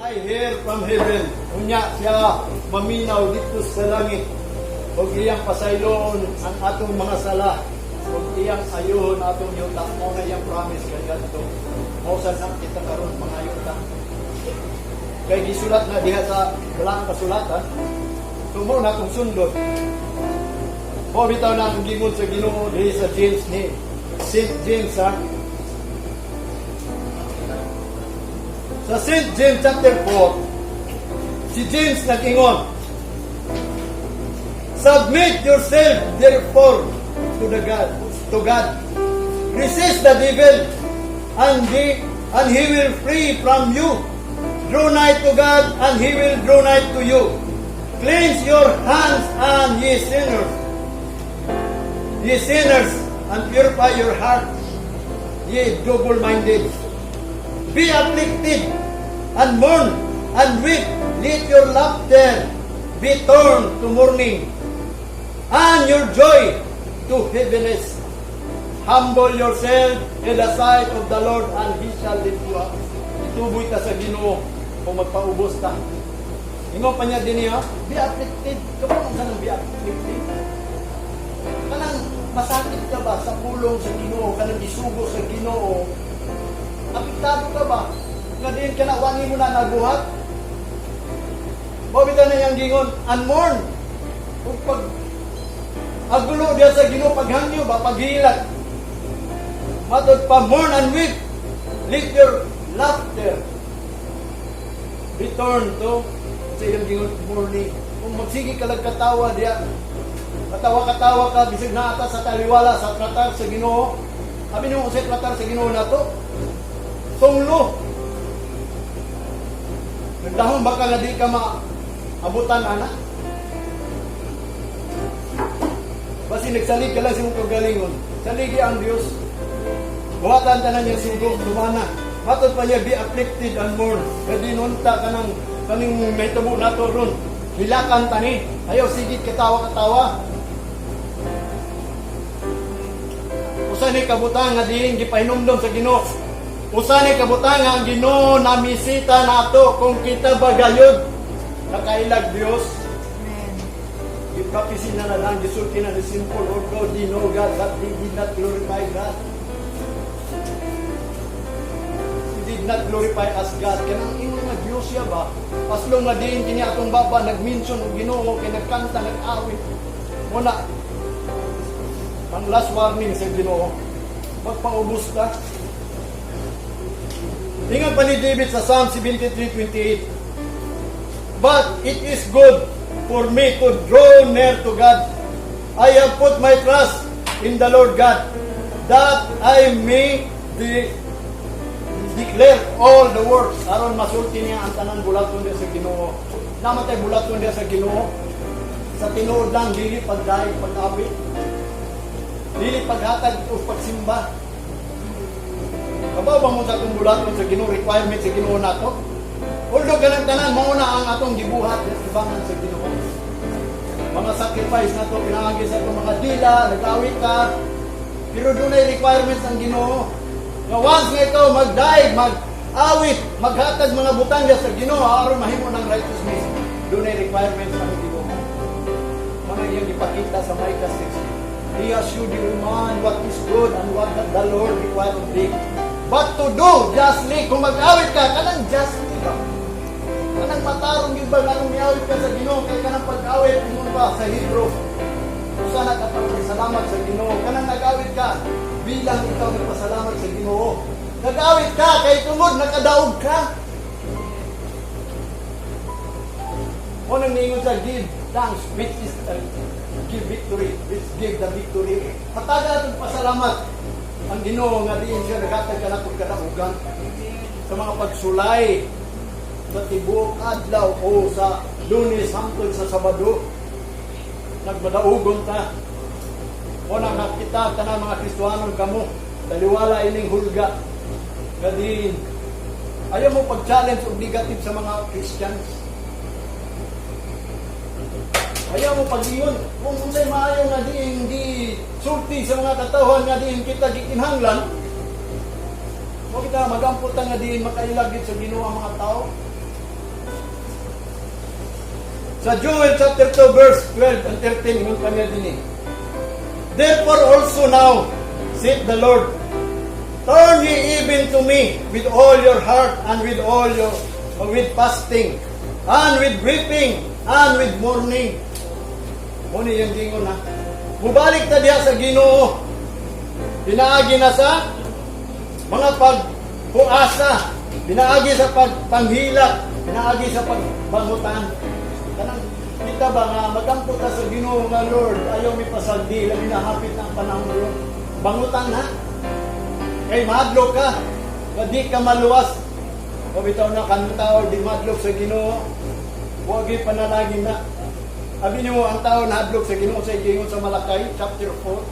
I hear from heaven. Unya siya maminaw didto sa langit. Ug iyang pasayloon ang atong mga sala. Ug iyang ayuhon atong yuta. Mao na iyang promise kay kadto. Mao sad na kita karon mga yuta. Kay gisulat na diha sa Balaang Kasulatan. So mao na akong sundon. Mao bitaw na ang gingon sa Ginoo diri sa James ni Saint James, ha. Sa St. James chapter 4, si James nag-ingon, "Submit yourself therefore to God. Resist the devil, and he will flee from you. Draw nigh to God, and he will draw nigh to you. Cleanse your hands, and ye sinners, and purify your heart, ye double-minded. Be afflicted and mourn and weep. Let your laughter be turned to mourning and your joy to heaviness. Humble yourself in the sight of the Lord and He shall lift you up." Ituboy ta sa Ginoo kung magpaubos ta. Ingon pa niya din niya, be afflicted. Kabalo ka ng be afflicted? Kanang masakit ka ba sa pulong sa Ginoo, kanang gisugo sa Ginoo? Apektado ka ba? Nga diin ka na, wani mo na nabuhat? Mao bitaw na iyang gingon, and mourn. Ug pag agulo diya sa Ginoo, paghangyo ba, paghilat. Matod pa, mourn and weep. Let your laughter be turned to sa iyang gingon, mourning. Kung magsige ka lang katawa diya, katawa-katawa ka, bisag naa ta sa taliwala, sa tratar sa Ginoo. Sabi nimo sa tratar sa Ginoo nato, tunglo. Nagdahom ba ka nga di ka maabutan, ana? Basi nagsalig ka lang sa imong kagalingon. Saligi ang Dios. Buhatan tanan niyang sugo, lumana. Matod pa niya, be afflicted and mourn. Kadi nunta ka ng kaning may tubo nato ron. Hilakan tani. Ayaw sigit katawa-katawa. Usa ni kabutang nga diin gipahinumdom sa Ginoo. Usa ni kabutang nga ang Ginoo namisita nato kung kita ba gayud nakailag Dios. Amen. Giprophecy na na lang, gisulti na ni simple, although they know God, but they did not glorify God. They did not glorify as God. Kanang ingon nga Diyos siya ba? Paslong nga diin kini atong baba, nag-mention og Ginoo, kay nagkanta, nag-awit. Muna, ang last warning sa Ginoo, magpaubos ka. Ingon pa ni David sa Psalm 73:28, "But it is good for me to draw near to God. I have put my trust in the Lord God, that I may declare all the works." Aron masulti niya ang tanan bulaton diya sa Ginoo. Namatay bulaton diya sa Ginoo. Sa tinuod lang, dili pagdayeg, pag-awit. Dili paghatag o pagsimba. Kabaw ba mo sa atong bulaton sa Ginoo, requirement sa Ginoo nato? Although kanang tanan mao na ang atong gibuhat sa tibangan sa Ginoo. Mga sacrifice nato pinaagi sa atong mga dila, nag-awit ka, pero dunay requirements ang Ginoo. Nga once nga ikaw magdayeg, mag-awit, maghatag mga butang sa Ginoo aron mahimo ng righteousness, dunay requirements ang Ginoo. Mga iyang ipakita sa Micah 6. "He has showed you, man, what is good and what the Lord require of thee. But to do justly," kung mag-awit ka, kanang justly ba? Kanang matarong yun ba, kanang miawit ka sa Ginoo, kay kanang pag-awit, ingon pa sa Hebrew. Usa na ka salamat sa Ginoo. Kanang nag-awit ka, bilang ikaw nagpasalamat sa Ginoo. Nag-awit ka, kay tungod nakadaog ka. O nang ningon sa give thanks, which is give victory, which give the victory. Hatagan atong pasalamat ang Ginoo nga diin siya naghatag kanatong kadaugan sa mga pagsulay sa tibuok adlaw o sa Lunes hangtod sa Sabado, nagmadaugon ta. O nang nakita tanan mga Kristohanon kamo, taliwala ining hulga nga diin ayaw mo pag-challenge og negative sa mga Christians. Ayaw mo pag-ingon kung unsay maayo nga diin di sulti sa mga katawhan nga diin kita gikinahanglan. Mo kita magampo ta nga diin makailag gid sa Ginoo ang mga tao. Sa Joel chapter 2 verse 12 and 13, ingon pa niya dinhi. "Therefore also now, saith the Lord, turn ye even to me with all your heart and with fasting and with weeping and with mourning." Mao ni iyang giingon na. Mubalik ta diha sa Ginoo. Pinaagi na sa mga pagpuasa, pinaagi sa pagpanghilak, pinaagi sa pagbangutan. Kanang kita ba nga magampo ta sa Ginoo nga, "Lord, ayaw mi pasaldi, labi na hapit na ang panahon, Lord." Bangutan na. Kay mahadlok ka, nga di ka maluwas. O bitaw na kanang tao di mahadlok sa Ginoo. Wa gyud panalangin na. Abi nimo ang tao nahadlok sa Ginoo sa giingon sa Malakay chapter 4.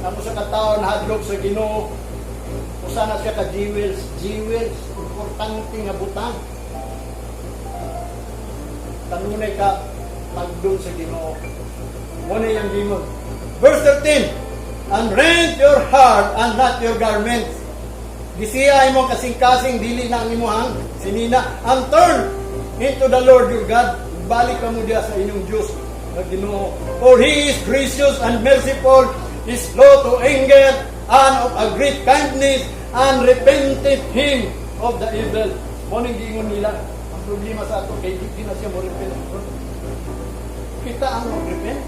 Ang usa ka tao nahadlok sa Ginoo, usa na siya ka jewels, jewels, importante nga butang. Kanunay ka pagdung sa Ginoo. Mao na iyang giingon. Verse 13, "And rend your heart and not your garments." Gisiha imong kasing-kasing, dili na ang imuhang sinina. "And turn into the Lord your God." Balik ka mo diya sa inyong Diyos na Ginoo. "For He is gracious and merciful, is slow to anger, and of a great kindness, and repenteth him of the evil." Mao ning giingon nila. Ang problema sa ato kay di na siya mo repent. Kita ang mag-repent.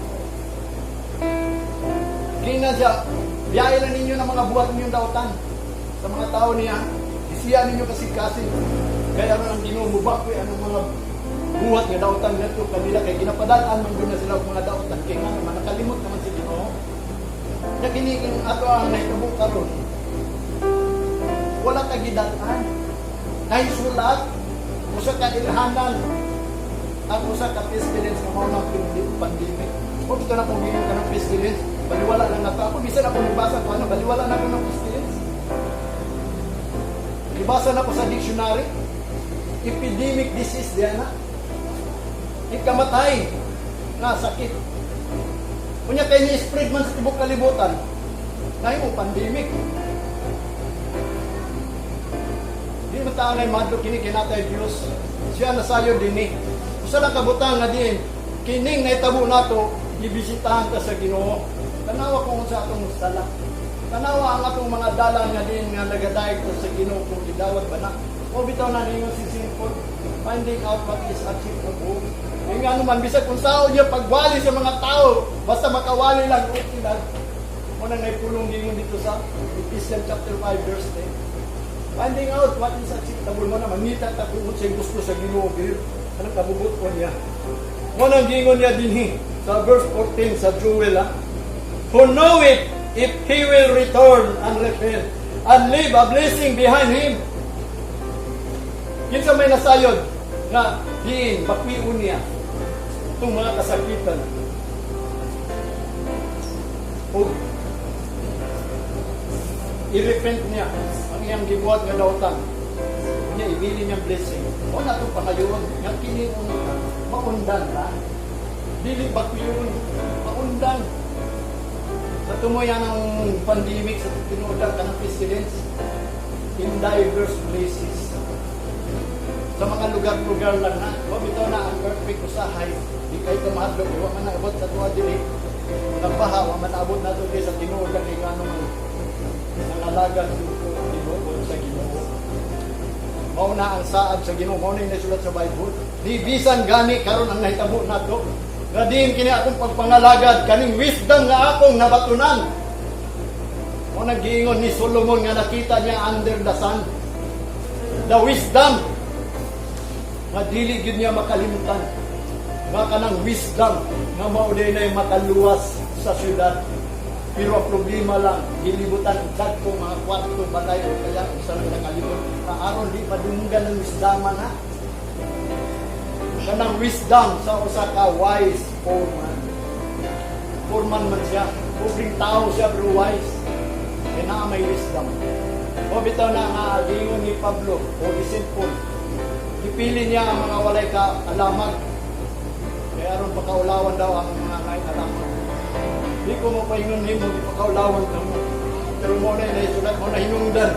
Gina siya, biyahe lang ninyo ng mga buhat ninyong dautan. Sa mga tao niya, isiya ninyo kasing-kasing. Kaya ron ang Ginoo mubakwi ang mga buhat nga dautan ngadto kanila kay ginapadal-an man gud na sila og mga dautan kay nga naman nakalimot naman si Ginoo. Nya kini ato ang nahitabo karon. Wala ka gidal-an. Nahisulat usa ka ilhanan ang usa ka pestilence nga mao nang pandemic. Kung ito na kung giingon ka ng pestilence, baliwala lang nato. Ako bisan ako nagbasa ko ano, baliwala na ako ng pestilence. Ibasa na ko sa dictionary. Epidemic disease diyan na. Ikamatay nga sakit. Unya kay ni spread man sa tibok kalibutan. Nahimo pandemic. Di man ta angay mahadlok kini kay naa tay Dios. Siya nasayod dinhi. Usa lang ka butang nga diin kining nahitabo nato, gibisitahan ta sa Ginoo. Tanawa kung sa atong sala. Tanawa ang atong mga dalan nga diin nga nagadayeg ta sa Ginoo kung gidawat ba na. O bitaw na ningon si simple finding out what is acceptable. Kaya nga naman, bisag kung sao niya pagwali sa mga tao, basta makawali lang, okay lang. Mao na ngay pulong gingon dito sa Ephesians chapter 5 verse 10. Finding out what is acceptable mo na mangita ta kung unsay gusto sa Ginoo gyud. Anong kabubuton ko niya? Mao nang gingon niya dinhi sa verse 14 sa Joel, ah. "Who know it if he will return and repent and leave a blessing behind him." Kinsa may nasayod nga diin bakwion niya itong mga kasakitan ug i-repent niya ang iyang gibuhat nga dautan niya, ibili niyang blessing? O na itong pangayoon nga kini unta maundan ra, dili bakwion, maundan sa tumoy ang pandemic. Sa tinuod kanang pestilence in diverse places, sa mga lugar-lugar lang na. Wa bitaw na ang earthquake usahay, di kay ka mahadlok, wa man naabot sa tuwa diri. Nagbaha, wa man naabot nato diri. Sa tinuod lang kay ngano man nangalagan tinuod sa Ginoo. Mao na ang saad sa Ginoo, mao na yung nasulat sa Bible. Di bisan gani karon ang nahitabo nato. Nga diin kini akong pagpangalagad kaning wisdom nga akong nabatunan. Mao nang giingon ni Solomon nga nakita niya under the sun. The wisdom nga dili gyud niya makalimtan. Nga kanang wisdom nga mao na makaluwas sa syudad. Pero ang problema lang, gilibutan ang dagko mga kwarto, balay o kaya usa lang nakalimot. Na aron di padunggan ng wisdaman ha. Kanang wisdom sa usa ka wise poor man. Poor man man siya. Pobreng tao siya pero wise. Kaya naa may wisdom. O bitaw na nga giingon ni Pablo o ni St. Paul. Gipili niya ang mga walay ka alamag. Kaya aron pakaulawan daw ang mga ngay alamag. Di ko mo paingon nimo gipakaulawan ka mo. Pero mo na isulat mo na hinungdan.